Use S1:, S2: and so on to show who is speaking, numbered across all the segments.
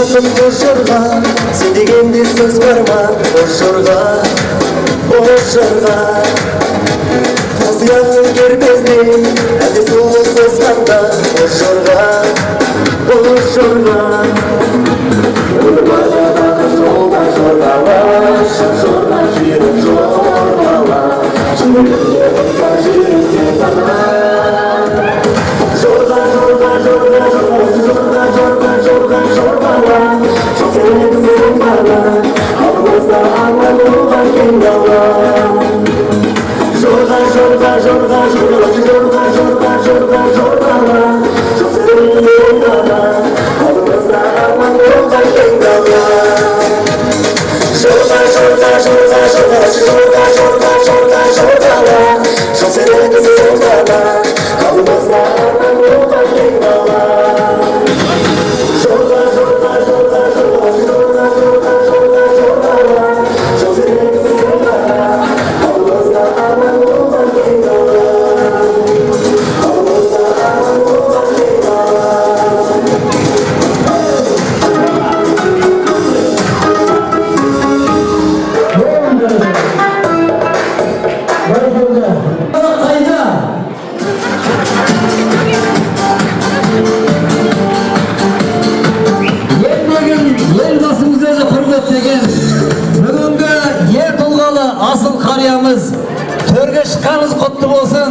S1: Айтатын боз жорға, сен дегенде сөз бар ма? Боз жорға, боз жорға. Қос ұяңның кербезде, әлде сұлу созғанда? Боз жорға, боз жорға. Жолда жорғалашы, жорға, жүйрік жорғала, жүрегімде отқа жүрсең ғана. Жорға, жорға, жорға, жорға, жорға, жорға, жорға, жорғала, жол серігім ғана, алдымызда арман болған кең дала. Жорға, жорға, жорға, жорға, жорға, жорға, жорға, жорғала, жол серігім ғана, алдымызда арман болған кең дала. Жорға, жорға, жорға, жорға, жорға, жорға, жорға, жорғала, жол серігім ғана, алдымызда арман болған кең дала. Жорға, жорға, жорға, жорға, жорға, жорға, жорға, жорғала, жол серігім ғана, алдымызда арман болған кең дала. Алдымызда арман болған кең дала.
S2: Бәрекелді. Қайда? Ел бүгін Елбасымыз өзі құрметтеген бүгінгі ер тұлғалы асыл қариямыз, төрге шыққаныңыз құтты болсын.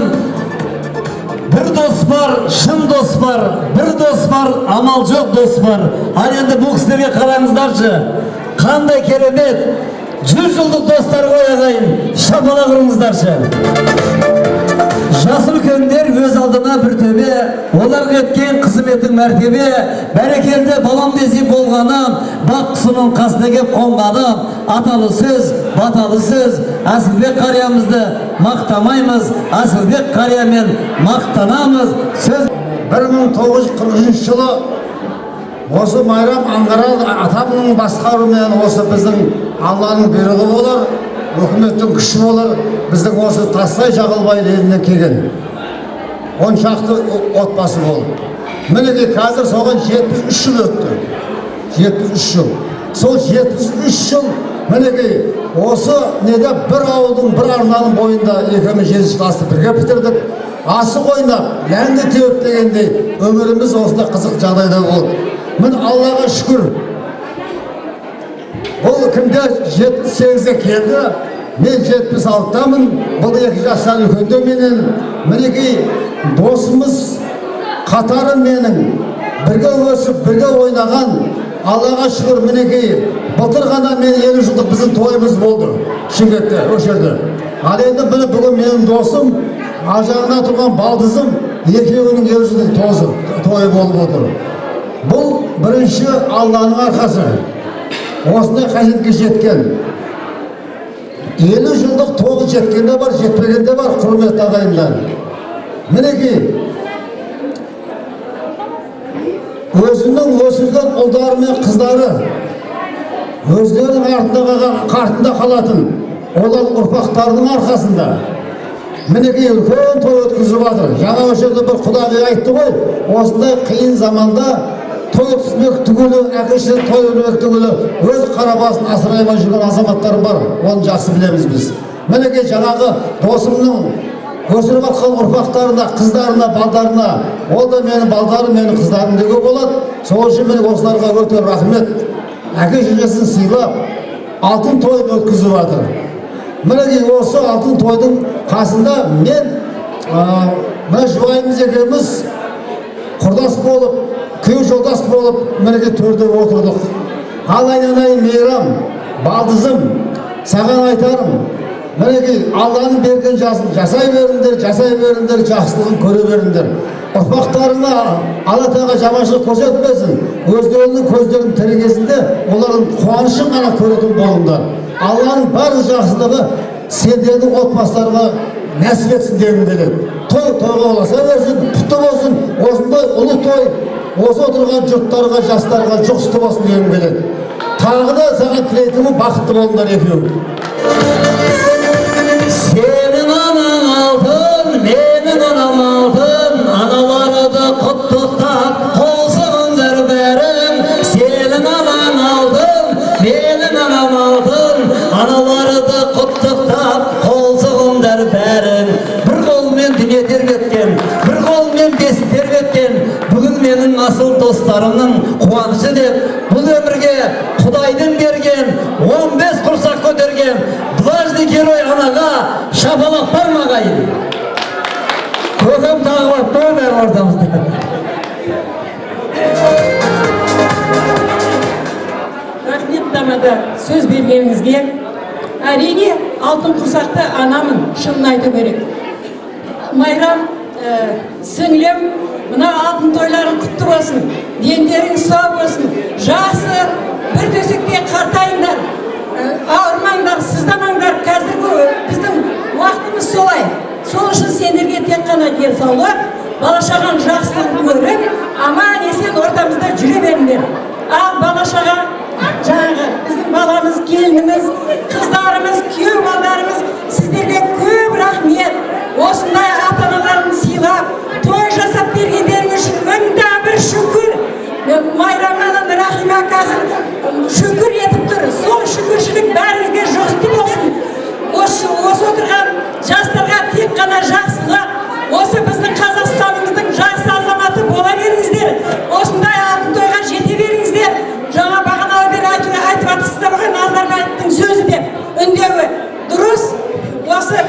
S2: Бір дос бар, шын дос бар, бір дос бар, амал жоқ дос бар. Ал енді бұл кісілерге қараңыздаршы, қандай керемет 100 жылдық достар ғой, ағайын, шапалақ ұрыңыздаршы. Жас үлкендер өз алдына бір төбе, оларға еткен қызметің мәртебе. Бәрекелді, балам десе болғаны, бақ құсының қасына кеп қонғаны. Аталы сөз, баталы сөз, Әсілбек қариямызды мақтамаймыз, Әсілбек қариямен мақтанамыз. Сөз
S3: 1943 жылы осы Майрам Аңғарал атамның басқаруымен, осы біздің Алланың бұйрығы болар, өкіметтің күші болар, біздің осы Тастай Жағылбай елінен келген 10 шақты отбасы болып, мінекей, қазір соған 73 жыл өтті. 73 жыл. Сол 73 жыл, мінекей, осы неде, бір ауылдың, бір арнаның бойында екеуміз жетінші классты бірге бітірдік. Асық ойнап, ләңгі теуіп дегендей, өміріміз осындай қызық жағдайда болды. Міне, Аллаға шүкір, бұл кімде 78-ге келді, мен 76-дамын, бұл 2 жастан үлкендеу менен. Мінекей, досымыз, қатары менің, бірге өсіп, бірге ойнаған. Аллаға шүкір, мінекей, былтыр ғана мен 50 жылдық біздің тойымыз болды Шымкентте, осы жерде. Ал енді, міне, бүгін менің досым, ар жағында тұрған балдызым екеуінің 50 жылдық тойы болып отыр. Бұл бірінші Алланың арқасы, осындай қасиетке жеткен. 50 жылдық тойға жеткен де бар, жетпеген де бар. Құрметті ағайындар, мінекей, өзінің өсірген ұлдары мен қыздары өздерінің артында қалған, артында қалатын олар ұрпақтарының арқасында, мінекей, үлкен той өткізіп жатыр. Жаңа осы жерде бір құдағи айтты ғой, осындай қиын заманда той өткізбек түгілі, әке шеше той өткізбек түгілі, өз қара басын асырай алмай жүрген азаматтар бар, оны жақсы білеміз біз. Мінекей, жаңағы досымның өсіріп жатқан ұрпақтарына, қыздарына, балдарына, ол да менің балдарым, менің қыздарым деуге болады. Сол үшін, міне, осыларға өте рахмет, әке шешесін сыйлап, алтын тойын өткізіп жатыр. Мінекей, осы алтын тойдың қасында мен, мына жұбайымыз екеуміз құрдас болып, күйеу жолдас болып, мінекей, төрде отырдық. Ал айналайын Мейрам, балдызым, саған айтарым, мінекей, Алланың берген жасын жасай беріңдер, жасай беріңдер, жақсылығын көре беріңдер. Ұрпақтарыңа Алла Тағала жаманшылық көрсетпесін, өздерінің көздерінің тірі кезінде олардың қуанышын ғана көретін болыңдар. Алланың барлық жақсылығы сендердің отбасыларыңа нәсіп етсін дегім келеді. Той тойға ұласа берсін, құтты болсын. Осындай ұлы той осы отырған жұрттарға, жастарға жұғысты болсын дегім келеді. Тағы да саған тілейтінім, бақытты болыңдар екеуің.
S2: Сенің анаң алтын, менің анам алтын, аналарды құттықтап қол соғыңдар бәрің. Сенің Бітіруші деп, бұл өмірге Құдайдың берген 15 құрсақ көтерген дважды герой анаға шапалақ бар ма, ағайын? Көкем тағы барып тұр бәрі ортамызда.
S4: Рахмет, тамада, сөз бергеніңізге. Әрине, алтын құрсақты анамын, шынын айту керек. Майрам, сіңлім, мына алтын тойларың құтты болсын, дендерің сау болсын, жақсы бір төсекте қартайыңдар, ауырмаңдар, сыздамаңдар. Қазіргі біздің уақытымыз солай. Сол үшін сендерге тек қана денсаулық, бала шағаның жақсылығын көріп, аман есен ортамызда жүре беріңдер. Ал бала шаға, жаңағы біздің баламыз, келініміз, қыздарымыз, күйеу балдарымыз, сіздерге көп рахмет. Осындай ата аналарын сыйлап, той жасап бергендерің үшін мың да бір шүкір. Майрамнан Рахима қазір шүкір етіп тұр. Сол шүкіршілік бәріңізге жұғысты болсын. Осы отырған жастарға тек қана жақсылық, осы біздің Қазақстанымыздың жақсы азаматы бола беріңіздер. Осындай алтын тойға жете беріңіздер. Жаңа бағаналы бері айтып жатырсыздар ғой, Назарбаевтың сөзі деп, үндеуі дұрыс. Осы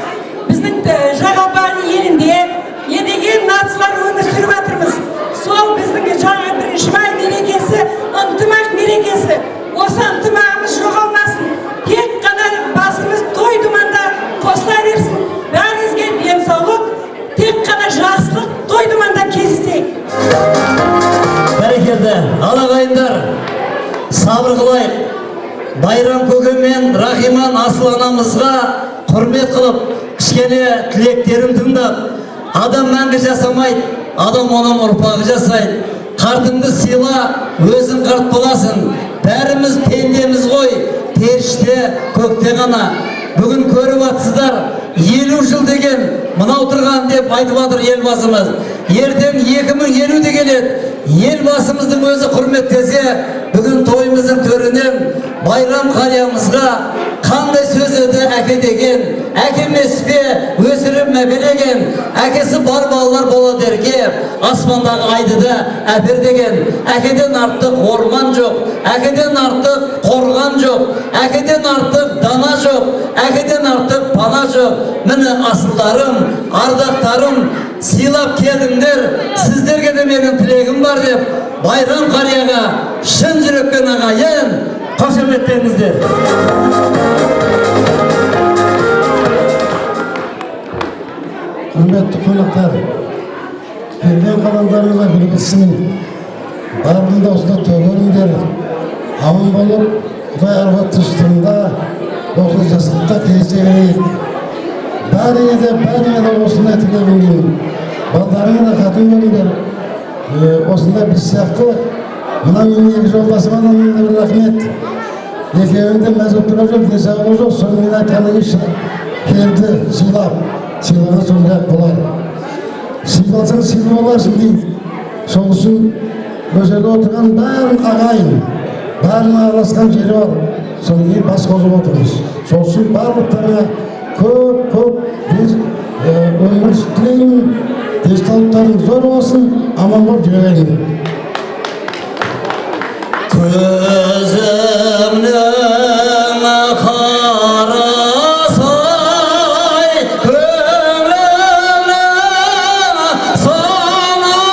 S4: біздің Жағалбай елінде не деген нациялар өмір сүріп жатырмыз. Сол біздің жаңа 1 май мерекесі, ынтымақ мерекесі. Осы ынтымағымыз жоғалмасын. Тек қана басымыз той думанда қосыла берсін. Бәріңізге денсаулық, тек қана жақсылық, той думанда кездесейік.
S2: Бәрекелді. Ал, ағайындар, сабыр қылайық. Байрам көкем мен Рахиман асыл анамызға құрмет қылып, кішкене тілектерін тыңдап, адам мәңгі жасамайды, адам оның ұрпағы жасайды. Қартыңды сыйла, өзің қарт боласың. Бәріміз пендеміз ғой, періште көкте ғана. Бүгін көріп жатсыздар, 50 жыл деген мынау тұрған деп айтып жатыр Елбасымыз. Ертең 2050 де келеді. Елбасымыздың өзі құрметтесе, бүгін тойымыздың төрінен Байрам қариямызға қандай сөз еді? Әке деген әке емес пе, өсіріп мәпелеген? Әкесі бар балалар болады ерке, аспандағы айды да әпер деген. Әкеден артық орман жоқ, әкеден артық қорған жоқ, әкеден артық дана жоқ, әкеден артық пана жоқ. Міне, асылдарым, ардақтарым, сыйлап келдіңдер, сіздерге де менің тілегім бар деп, Байрам қарияға шын жүректен, ағайын, қошеметтеңіздер.
S3: Құрметті қонақтар, келген қадамдарыңызға гүл бітсін, барлығында осында той көріңдер, аман болып, Құдай арғы тыныштығында, осы жақсылықта кездесе берейік. Бәріңе де, бәріңе де осындай тілегім деймін. Балдарыңа да қатын көріңдер. Осындай біз сияқты мына менің екі жолдасыма да мың да бір рахмет. Екеуінің де мәз болып тұрған жоқ, денсаулығы жоқ, соны мен айтқаннан кейін келді сыйлап, сыйлаған сондай болады. Сыйласаң, сыйлы боласың дейді. Сол үшін бұл жерде отырған бәрін ағайын, бәрінің араласқан жері бар. Содан кейін бас қосып отырмыз. Сол үшін барлықтарыңа көп көп өмір тілеймін, денсаулықтарың зор болсын, аман болып жүре беріңдер.
S2: Көзімнің қарасы-ай, көңілімнің санасы-ай,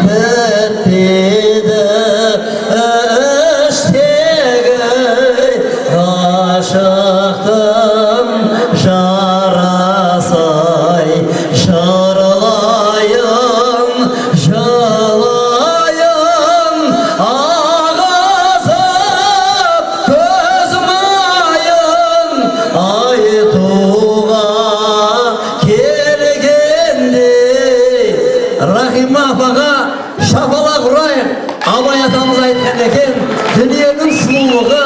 S2: бітпейді іштегі ғашықтың жарасы-ай. Жырлайын, жылайын, ағызып көз майын, айтуға келгендей. Рахима апаға шапалақ ұрайық. Абай атамыз айтқан екен, дүниенің сұлулығы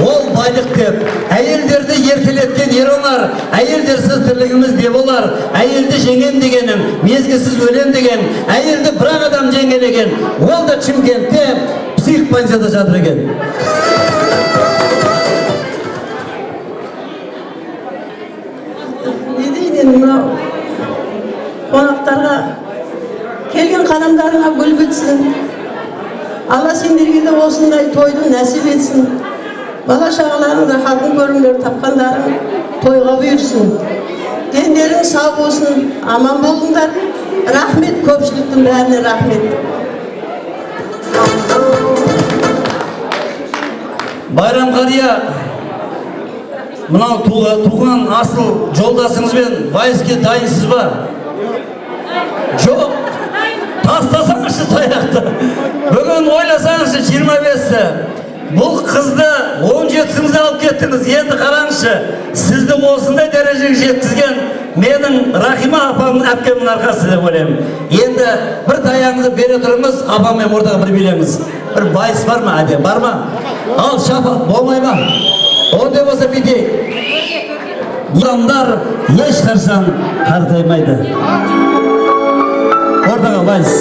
S2: ол байлық деп. Әйелдерді еркелеткен ер олар, әйелдерсіз тірлігіміз не болар? Әйелді жеңем дегенім, мезгілсіз өлем деген. Әйелді бір ақ адам жеңген екен, ол да Шымкентте психбольницада жатыр екен.
S5: Не дейді енді, мынау қонақтарға келген қадамдарыңа гүл бітсін, Алла сендерге де осындай тойды нәсіп етсін. Бала шағаларың рахатын көріңдер, тапқандарың тойға бұйырсын. Дендерің сау болсын, аман болыңдар. Рахмет, көпшіліктің бәріне рахмет.
S2: Байрам қария, мынау туған асыл жолдасыңызбен вальске дайынсыз ба? Жоқ. Тастасаңызшы таяқты. Бүгін ойласаңызшы, 25-і. Бұл қызды 17-сіңізде алып кеттіңіз. Енді қараңызшы, сізді осындай дәрежеге жеткізген менің Рахима апамның, әпкемнің арқасы деп ойлаймын. Енді бір таяғыңызды бере тұрыңыз, апаммен ортаға бір билеңіз. Бір вальс бар ма, әдем бар ма? Ал шапа болмай ма? Ондай болса, бүйтейік. Адамдар ешқашан қартаймайды. Ортаға вальс.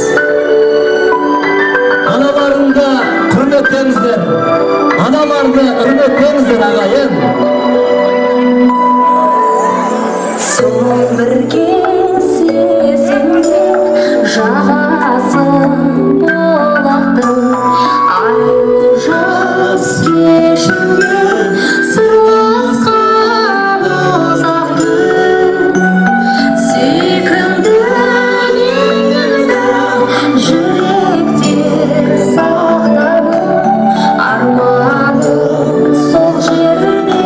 S2: Аналарыңды құрметтеңіздер. Аналарды құрметтеңіздер, ағайын.
S6: Сол бір кездесімде жағасы бұлақтың, айлы жаз кешінде сырласқан ұзақ түн. Сүйкімді меңіңді жүректе сақтаймын, арманым сол жерде.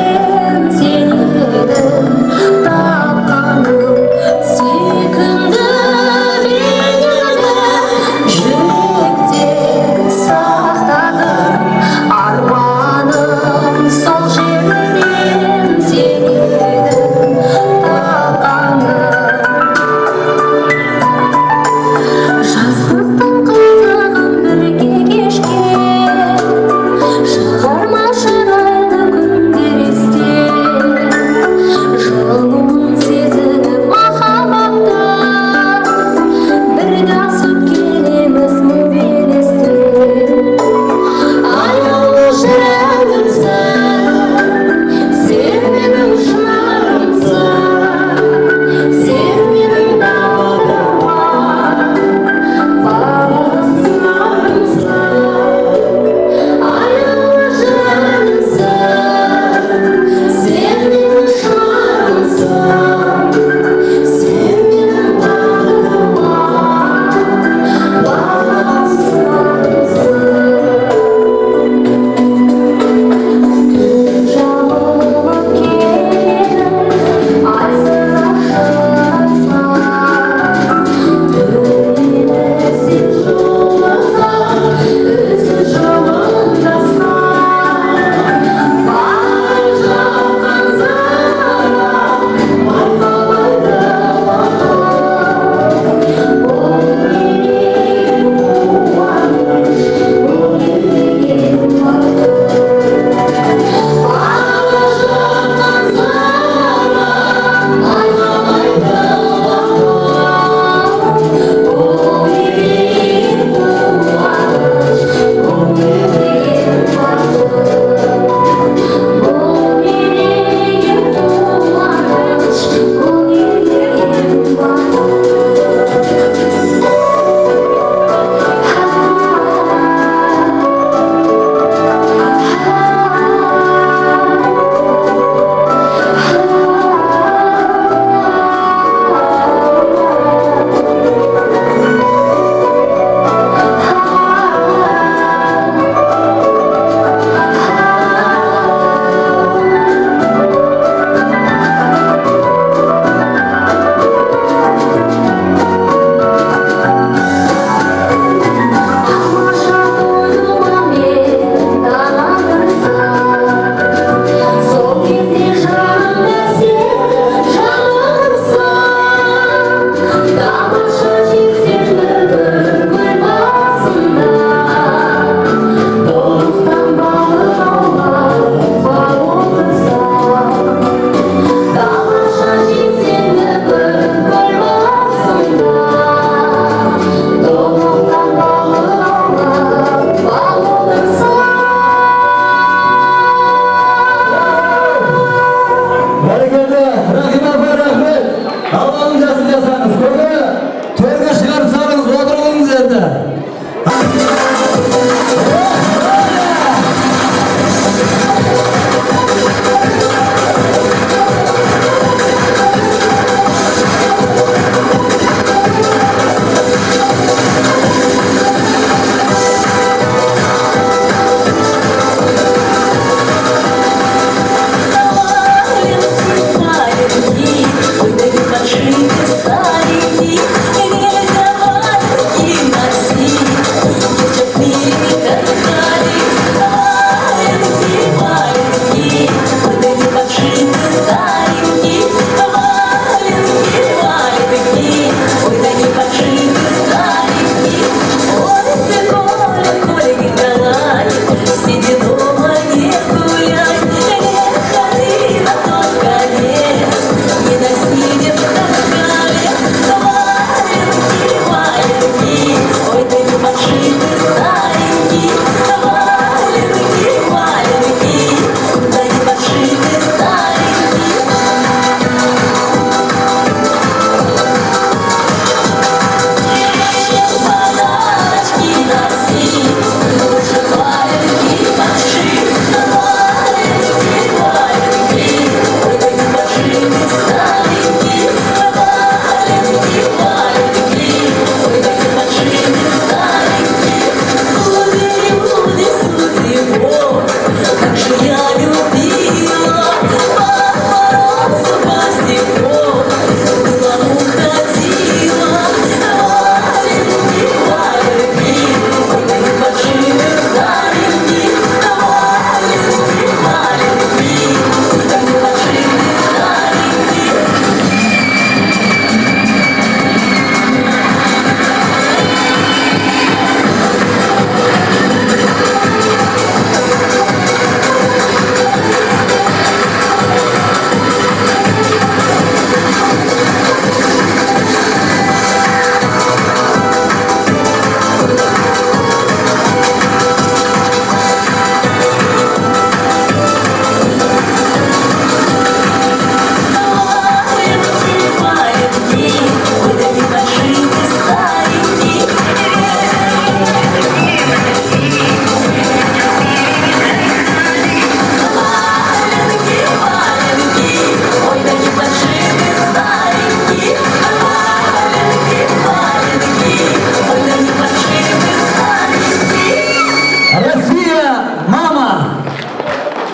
S2: Россия, мама!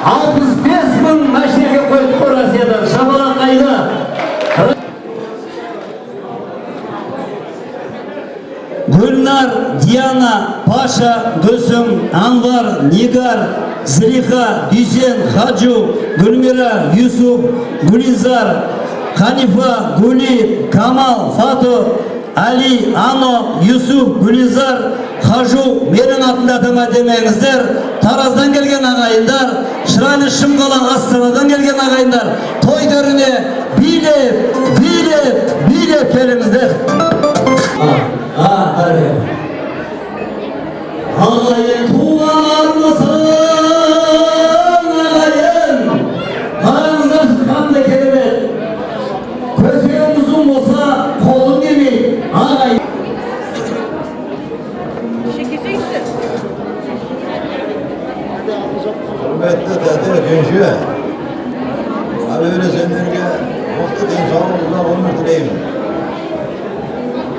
S2: 65 000 машинаға қойдық қой Россиядан. Шапалақ қайда? Гүлнар, Диана, Паша, Гүлсім, Анвар, Нигар, Зылиха, Дүйсен, Хаджу, Гүлмира, Юсуф, Гүлизар, Ханифа, Гули, Камал, Фато, Али, Ано, Юсуф, Гүлизар, Хажу, менің атымды атама демеңіздер. Тараздан келген ағайындар, шырайлы Шымқала, Астанадан келген ағайындар, той төріне билеп, билеп, билеп келіңіздер. А, бәрекелді. Ағайын туған армысың, ағайын? Қараңыздаршы, қандай керемет. Көсегің ұзын болса, қолың келмейді. Ағайын.
S3: Құрметті тәте, жеңше, әуелі сендерге мықты денсаулық, ұзақ өмір тілеймін.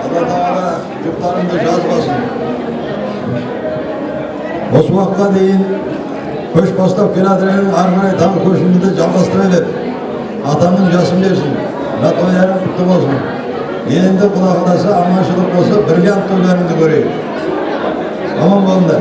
S3: Алла Тағала жұптарыңды жазбасын. Осы уақытқа дейін көш бастап келе жатыр едің, ары қарай тағы көшіңді жалғастыра бер. Атамның жасын берсін. Мына тойларың құтты болсын. Енді, Құда қаласа, аманшылық болса, бриллиант тойларыңды көрейік. Аман болыңдар.